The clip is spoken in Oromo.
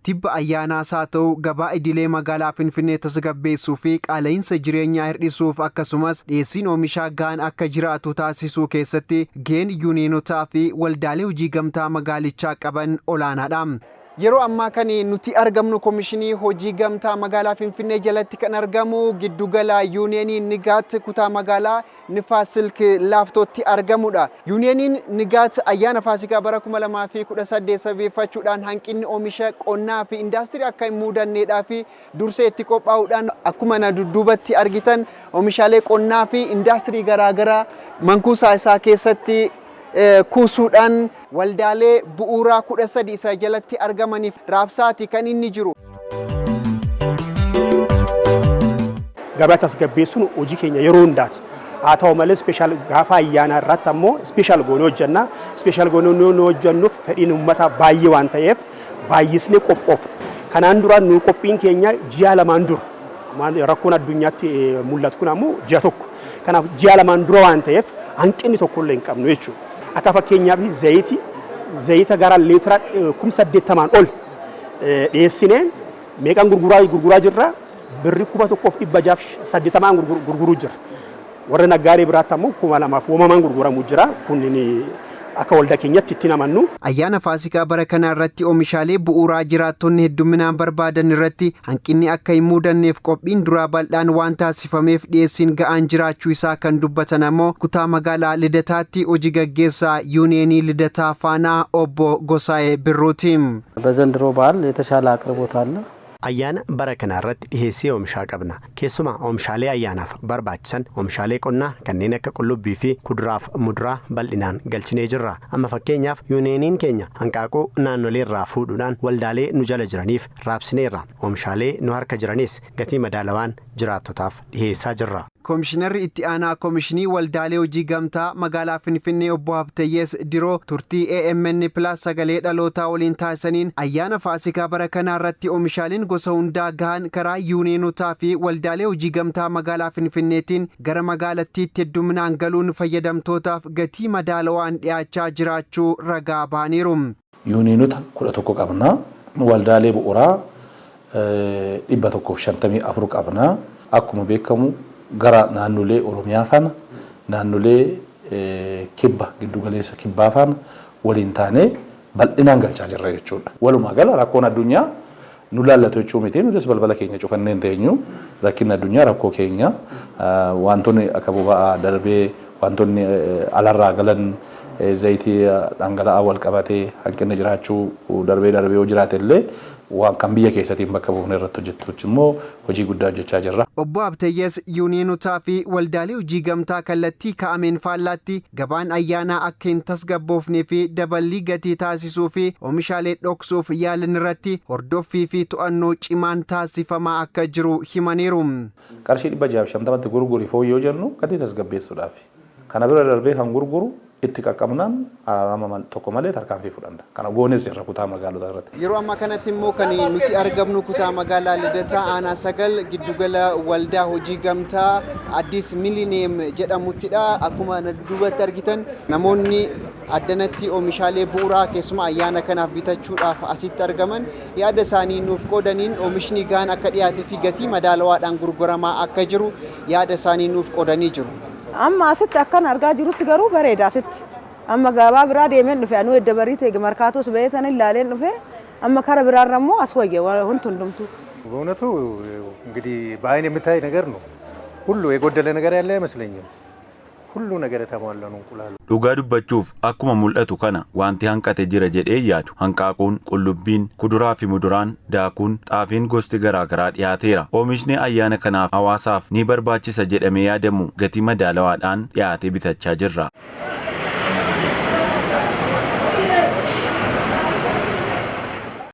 Tibba ayyaanaas haa ta'u gabaa idilee magaalaa Finfinnee tasgabbeessuu fi qaala'insa jireenyaa hir'isuuf akkasumas dhiyeessiin oomishaa gahaan akka jiraatu taasisuu keessatti gaheen yuuniyeenotaa fi waldaalee hojii gamtaa magaalichaa qaban olaanaadha. Yeroo ammaa kan nuti argamnu Komishinii Hojii Gamtaa Magaalaa Finfinnee jalatti kan argamu giddugala Yuuniyeenii Nigaat kutaa magaalaa Nifaas Silk Laaftootti argamudha. Yuuniyeeniin Nigaat ayyaana Faasikaa bara 2018 sababeeffachuudhaan hanqinni oomisha qonnaa fi indaastirii akka hin muudanneedhaa fi dursee itti qophaa'uudhaan akkuma na dudduubatti argitan oomishaalee qonnaa fi indaastirii garaagaraa mankuusaa isaa keessatti kuusuudhaan waldaalee bu'uuraa 13 isa jalatti argamaniif raabsaati kan inni jiru. Gabaa tasgabbeessuun hojii keenya yeroo hundaati. Haa ta'u malee special gaafa ayyaanaa irratti ammoo special goonee hojjenna. Special goonee nu hojjennuuf fedhiin uummataa baay'ee waan ta'eef baay'isnee qophoofna. Kanaan dura nu qophiin keenya ji'a lamaan dura. Rakkoon addunyaatti mul'atu kun ammoo ji'a tokko. Kanaaf ji'a lamaan dura waan ta'eef hanqinni tokkollee hin qabnu jechuudha. Akka fakkeenyaaf zayiti zayita gara liitira 80,000 ol dhiyeessinee meeqan gurguraa jirra? Birri 1,680 gurguruu jirra. Warra naggaadee biraatti ammoo 2,000 uumamaan gurguramuu jira. Kunniin akka waldaa keenyatti itti amannu. Ayyaana Faasikaa bara kanaa irratti oomishaalee bu'uuraa jiraattonni hedduminaan barbaadan irratti hanqinni akka hin muudanneef qophiin duraa bal'aan waan taasifameef dhiyeessiin ga'aan jiraachuu isaa kan dubbatan ammoo kutaa magaalaa Lidataatti hojii gaggeessaa Yuuniyeenii Lidataa Faanaa obbo Gosaayee Birruuti. በዘንድሮ በዓል የተሻለ አቅርቦት አለ። Ayyaana bara kanaa irratti dhiheessii oomishaa qabna. Keessumaa oomishaalee ayyaanaaf barbaachisan oomishaalee qonnaa kanneen akka qullubbii fi kuduraaf muduraa bal'inaan galchinee jirra. Amma fakkeenyaaf yuuniyeeniin keenya hanqaaquu naannolee irraa fuudhuudhaan waldaalee nu jala jiraniif raabsineerra. Oomishaalee nu harka jiranis gatii madaalawaan jiraattotaaf dhiheessaa jirra. Komishinarri itti aanaa Komishinii Waldaalee Hojii Gamtaa Magaalaa Finfinnee obbo Habtayyees Diroo turtii AMN Plus sagalee dhalootaa waliin taasisaniin ayyaana Faasikaa bara kanaa irratti oomishaaleen gosa hundaa gahan karaa yuuniyeenotaa fi waldaalee hojii gamtaa magaalaa Finfinneetiin gara magaalattiitti hedduminaan galuun fayyadamtootaaf gatii madaalawaan dhiyaachaa jiraachuu ragaa bahaniiru. Yuuniyenota 11 qabna. Waldaalee bu'uuraa 154 qabna. Akkuma beekamu gara naannolee Oromiyaa faana naannolee kibba giddugaleessa kibbaa faana waliin taanee bal'inaan galchaa jirra jechuudha. Walumaa gala rakkoon addunyaa nu laallatu jechuu miti, nutis balbala keenya cufannee hin teenyu. Rakkinni addunyaa rakkoo keenya, wantoonni akka boba'aa darbee wantoonni alarraa galan zayitii dhangala'aa wal qabatee hanqinni jiraachuu darbee darbee yoo jiraate illee waan kan biyya keessatiin bakka buufne irratti hojjettuutti immoo hojii guddaa hojjechaa jirra. Obbo Habtayyees yuuniyeenotaa fi waldaalee hojii gamtaa kallattii kaa'ameen faallaatti gabaan ayyaanaa akka hin tasgabboofnee fi daballii gatii taasisuu fi oomishaalee dhoksuuf yaalan irratti hordoffii fi to'annoo cimaan taasifamaa akka jiru himaniiru. Qarshii 650tti gurguri foon yoo jennu gatii tasgabbeessuudhaaf. Kana bira darbee kan gurguru itti qaqqabnaan araarama tokko malee tarkaanfii fudhanna. Kana goones jirra kutaa magaalotaa irratti. Yeroo ammaa kanatti immoo kan nuti argamnu kutaa magaalaa Lidataa aanaa 9 giddugala waldaa hojii gamtaa Addis Miliniyem jedhamuttidha. Akkuma duubatti argitan namoonni addanatti oomishaalee bu'uuraa keessumaa ayyaana kanaaf bitachuudhaaf asitti argaman yaada isaanii nuuf qoodaniin oomishni gahaan akka dhiyaatee fi gatii madaalawaadhaan gurguramaa akka jiru yaada isaanii nuuf qoodanii jiru. Amma asitti akkan argaa jirutti garuu bareeda asitti. Amma gabaa biraa deemeen dhufe, anuu edda barii ta'e markaatos ba'ee tan ilaaleen dhufe, amma kara biraarra immoo as wayya wanti hundumtuu. በእውነቱ እንግዲህ በአይን የሚታይ ነገር ነው። ሁሉ የጎደለ ነገር ያለ አይመስለኝም። ሁሉ ነገር የተሟላ ነው። እንቁላሉ Dhugaa dubbachuuf akkuma mul'atu kana wanti hanqate jira jedhee yaadu. Hanqaaquun, qullubbiin, kuduraa fi muduraan, daakuun, xaafiin gosti garaa garaa dhiyaateera. Oomishni ayyaana kanaaf hawaasaaf ni barbaachisa jedhamee yaadamu gatii madaalawaadhaan dhiyaatee bitachaa jirra.